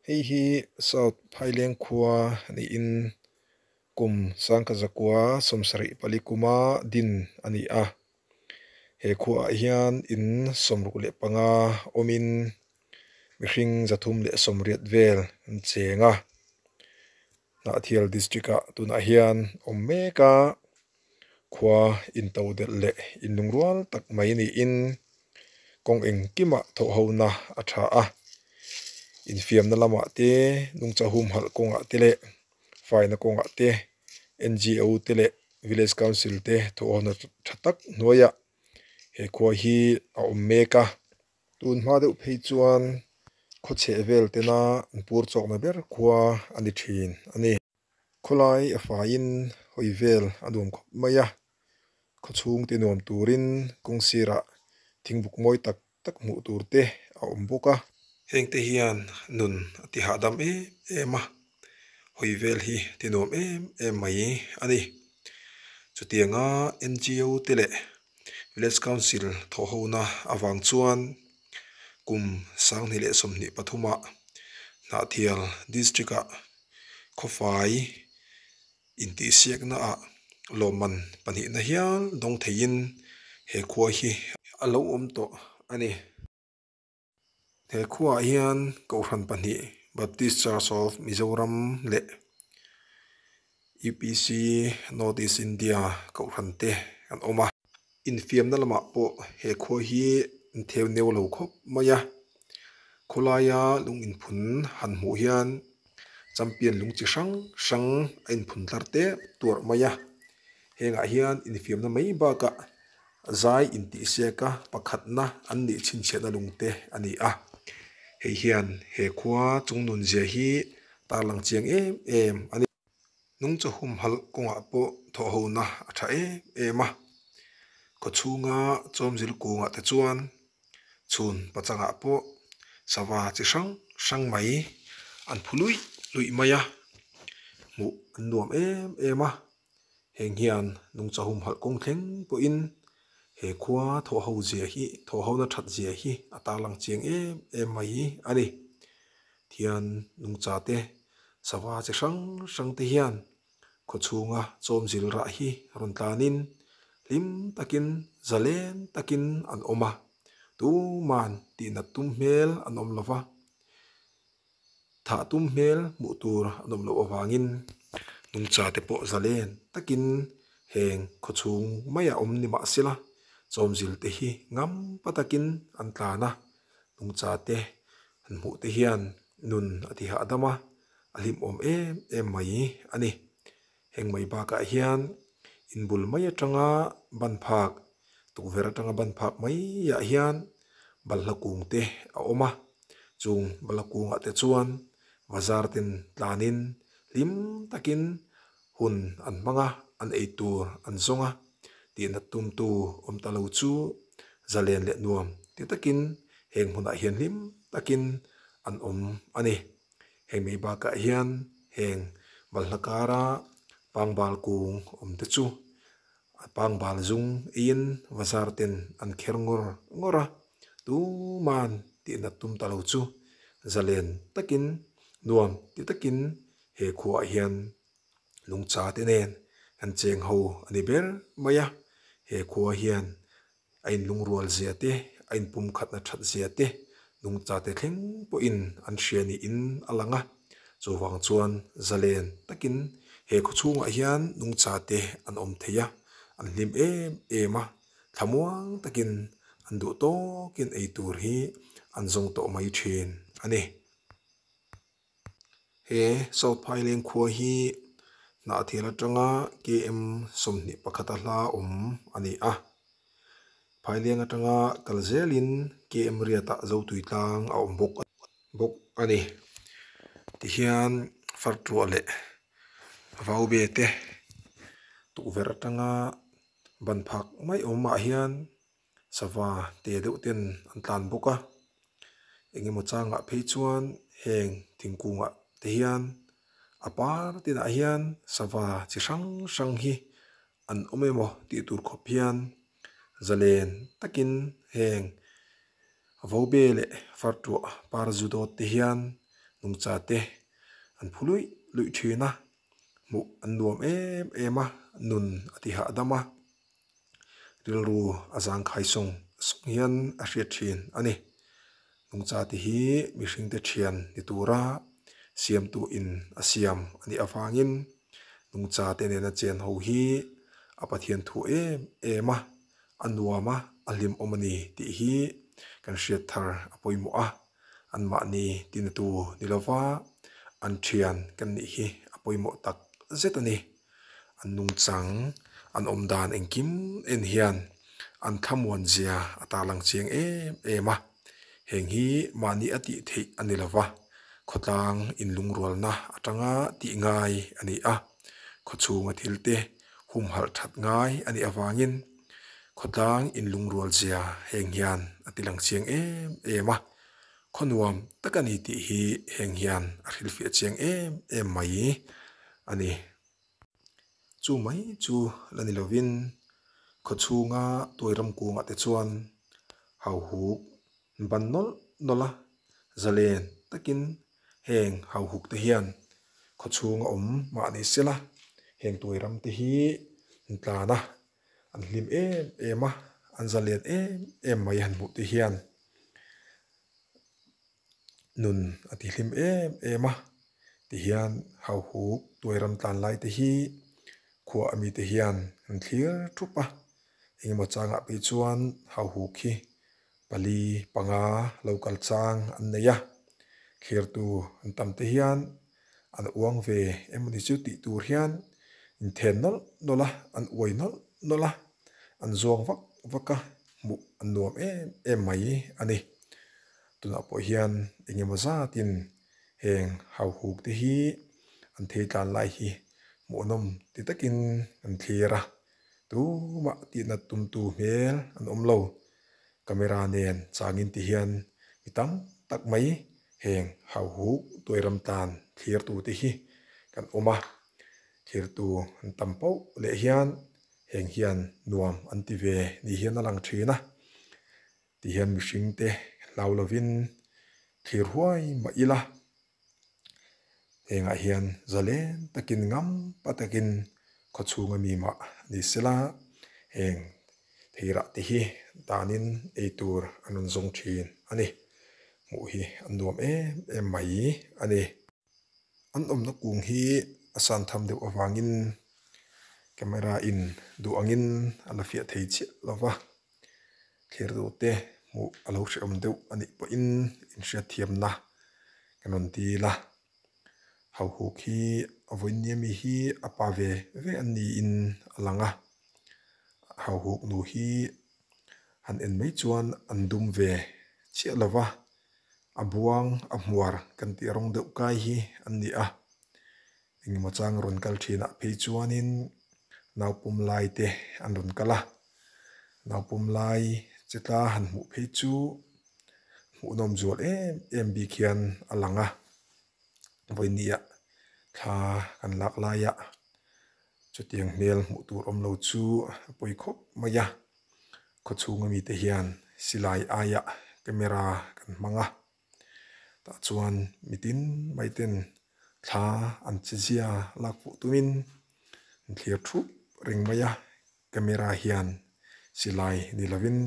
Hei hi South Phaileng khua niin kum sangkhat zakua sawmsarih pali kuma din a ni a. He khuaah hian in 65 awmin mihring 380 vel an cheng a. Hnahthial district ah tunah hian awm mek a, khua into delh leh inlungrual tak mai niin kawng engkimah thawh hona a tha a. Infiamna lamah te, nungcha humhalh kawngah te leh faina kawngah te, N_G_O te leh village council te thawh hona tha tak hnuaiah he khua hi a awm mek a. Tun hma deuh phei chuan khaw chheh vel tena an pur chawkna ber khua a ni thin a ni. Khawlai a faiin hawi vel a nuam khawp mai a, khaw chhung te nuam turin kawng sirah thingbuk mawi tak tak hmuh tur te a awm bawk a. Heng te hian nun a ti hahdam em em a, hawi vel hi ti nuam em em mai a ni. Chutianga N_G_O te leh Village Council thawh hona avang chuan kum 2023ah Hnahthial District ah khawfai intihsiakna ah lawmman pahnihna hial dawng theiin he khua hi a lo awm tawh a ni. He khuaah hian Kohhran pahnih Baptist Church of Mizoram leh U_P_C North East India Kohhran te an awm a. Infiamna lamah pawh he khua hi an theu neu lo khawp mai a. Khawlaia lung inphun han hmuh hian champion lung chi hrang hrang a inphun tlar tep tuarh mai a. Hengah hian infiamna mai bakah zai intihsiak a pakhatna an nih chhinchhiahna lung te a ni a. Hei hian he khua chungnun zia hi tarlang chiang em em a ni. Nungcha humhalh kawngah pawh thawh hona a tha em em a. Khaw chhunga chawmzil kungah te chuan chhun pachangah pawh sava chi hrang hrang mai an phu luih luih mai a. Hmuh an nuam em em a. Heng hian nungcha humhalh kawng thleng pawhin he khua thawh ho zia hi thawh hona that zia hi a tarlang chiang em em mai hi a ni. Thian nungcha te sava chi hrang hrang te hian khaw chhunga chawmzil rah hi rawn tlanin hlim takin zalen takin an awm a. Tuman tihnat tum hmel an awm lova. Thah tum hmel hmuh tur an awm loh avangin nungcha te pawh zalen takin heng khaw chhung maiah awm ni mah sela chawmzil te hi ngam pa takin an tlan a, nungcha te han hmuh te hian nun a ti hahdam a, a hlimawm em em mai a ni. Heng mai bakah hian inbul mai atanga ban phak tukverh atanga ban phak maiah hian balhla kung te a awm a, chung balhla kungah te chuan bazar ten tlanin hlim takin hun an hmang a, an ei tur an zawng a, tihnat tumtu awm ta lo chu zalen leh nuam ti takin heng hmunah hian hlim takin an awm a ni. Heng mai bakah hian heng balhla kara pangbal kung awm te chu a pangbal zung eiin bazar ten an kher ngawr ngawr a, tuman tihnat tum ta lo chu zalen takin nuam ti takin he khuaah hian lungcha te nen an cheng ho a ni ber mai a, he khua hian a inlungrual zia te, a inpumkhatna that zia te, nungcha te thleng pawhin an hria niin a lang a. Chuvang chuan zalen takin he khaw chhungah hian nungcha te an awm thei a, an hlim em em a, thlamuang takin an duh tawkin ei tur hi an zawng tawh mai thin a ni. He South Phaileng khua hi Hnahthial atanga km 21 a hla awm a ni a. Phaileng atanga kal zelin km riatah Zotui tlang a awm bawk bawk a ni. Tihian fartuah leh vaube te tukverh atanga ban phak mai awmah hian sava te deuh ten an tlan bawk a engemaw changah phei chuan heng thingkungah te hian a par tinah hian sava chi hrang hrang hi an awm emaw tih tur khawp hian zalen takin heng vaube leh fartuah par zu dawt te hian. Nungcha te an phu luih luih thin a, hmuh an nuam em em a, nun a ti hahdam a, rilru a zangkhai sawng sawng hian a hriat thin a ni. Nungcha te hi mihring te thian ni tura siamtu in a siam a nih avangin nungcha te nena chen ho hi a Pathian thu em em a, a nuam a, a hlimawm a ni tih hi kan hriat thar a pawimawh a, anmahni tinatu ni lova an thian kan nih hi a pawimawh tak zet a ni. An nungchang, an awm dan engkim en hian an thlamuan zia a tarlang chiang em em a, heng hi mahni a tih theih a ni lova, khawtlang inlungrualna atanga tih ngai a ni a, khawchhunga thil te humhalh that ngai a nih avangin khawtlang inlungrual zia heng hian a ti lang chiang em em a, khaw nuam tak a ni tih hi heng hian a hrilhfiah chiang em em mai a ni. Chu mai chu la ni lovin khaw chhunga tuairam kungah te chuan hauhuk ban nawlh nawlh a, zalen takin heng hauhuk te hian khaw chhunga awm mah ni sela heng tuairam te hi an tlan a, an hlim em em a, an zalen em em mai han hmuh te hian nun a ti hlim em em a, tihian hauhuk tuairam tlan lai te hi khua ami te hian an thlir thup a, engemaw changah phei chuan hauhuk hi pali panga lo kal chang an nei a, thlirtu an tam te hian an uang ve emawni chu tih tur hian inthen nawlh nawlh a, an uai nawlh nawlh a, an zawng vak vak a, hmuh an nuam em em mai a ni. Tunah pawh hian engemaw zatin heng hauhuk te hi an thei tlan lai hi hmuhnawm ti takin an thlir a, tumah tihnat tumtu hmel an awm lo. Camera nen changin ti hian mi tam tak mai heng hauhuk tuairam tan thlirtu te hi kan awm a, thlirtu an tam pauh leh hian heng hian nuam an ti ve ni hian a lang thin a, ti hian mihring te hlau lovin thlir huai mah ila hengah hian zalen takin ngam pa takin khaw chhunga mi mah ni sela heng theirah te hi danin ei tur an rawn zawng thin a ni hmuh hi an nuam em em mai a ni. An awmna kung hi a san tham deuh avangin camera in duh angin a la fiah thei chiah lo va thlir duh te hmuh a lo hrehawm deuh a nih pawhin inhriatthiamna kan rawn dil a hauhuk hi a vawinia mi hi a pa ve ve an niin a lang a hauhuk nu hi han en mai chuan an dum ve chiah lo va. A buang a hmuar kan tih rawng deuh kai hi an ni a, engemaw chang rawn kal thinah phei chuanin naupawm lai te an rawn kal a, naupawm lai che tla han hmuh phei chu hmuhnawm zual em em bik hian a lang a, vawinia thla kan lak laiah chutiang hmel hmuh tur awm lo chu a pawi khawp mai a. Khaw chhunga mite hian silai aiah camera kan hmang a, tah chuan mitin mai ten thla an che zia lak fuh tumin an thlir thup reng mai a, camera hian silai ni lovin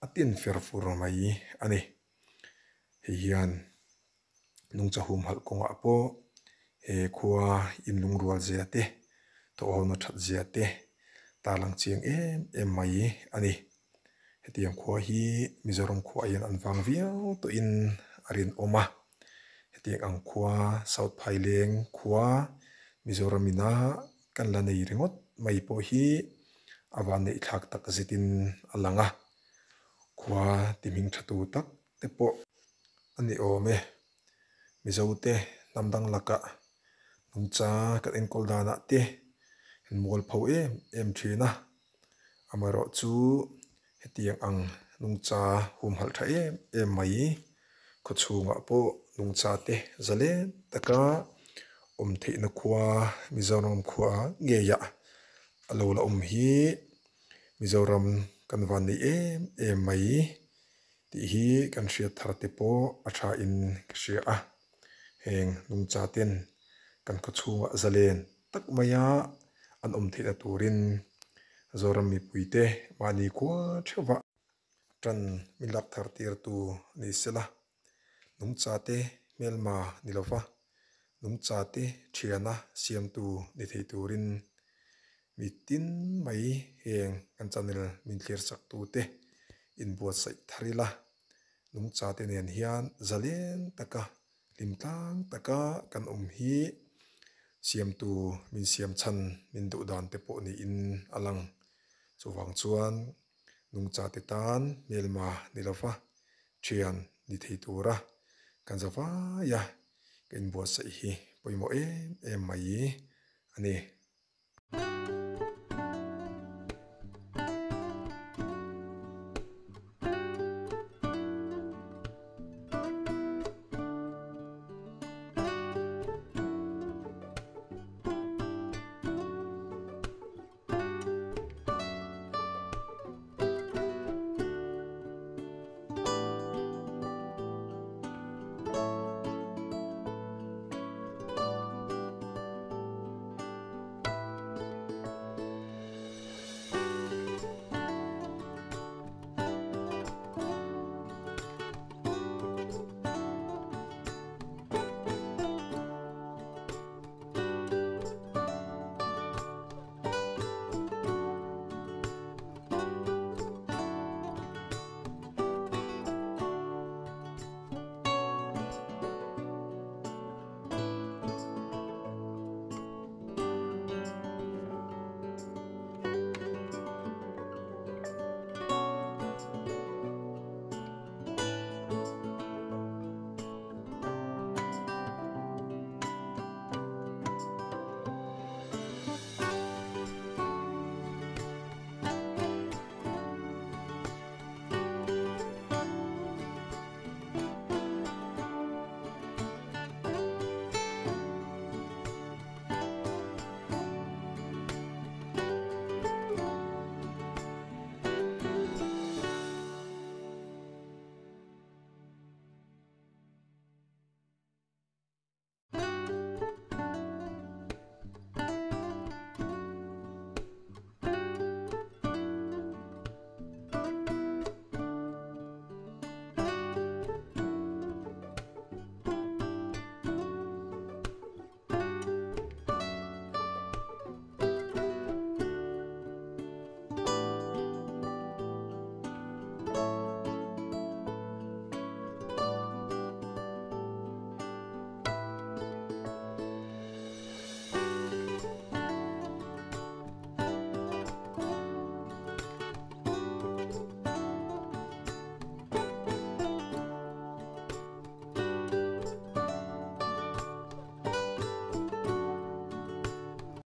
a tin fer fur mai a ni. Hei hian nungcha humhalh kawngah pawh he khua inlungrual zia te thawhhawna that zia te tarlang chiang em em mai a ni. Hetiang khua hi Mizoram khuaah hian an vang viau tawhin a rinawm a, hetiang ang khua South Phaileng khua Mizoram ina kan la nei ringawt mai pawh hi a vanneih thlak tak zetin a lang a, khua ti hming tha tu tak te pawh a ni awm e. Mizo te hnam dang lakah nungcha kan enkawl danah te kan mual pho em em thin a, amaherawh chu hetiang ang nungcha humhalh tha em em mai khaw chhungah pawh nungcha te zalen taka awm theihna khua Mizoram khua ngeiah a lo la awm hi Mizoram kan van nei em em mai. Tih hi kan hriat thar te pawh a tha in ka hria a. Heng nungcha ten kan khaw chhungah zalen tak maia an awm theihna turin Zoram mipuite mahni khua theuhvah tan min lak thar tirtu ni sela, nungchate hmelma ni lova nungchate thiana siamtu ni thei turin mi tin mai heng kan channel min thlir chak tute inbuatsaih thar ila, nungchate nen hian zalen taka hlim tlang taka kan awm hi siamtu min siam chhan min duh dan te pawh niin a lang. Chuvang chuan nungchate tan hmelma ni lova thian ni thei tura kan za vai a, ka inbuatsaih hi pawimawh em em mai a ni.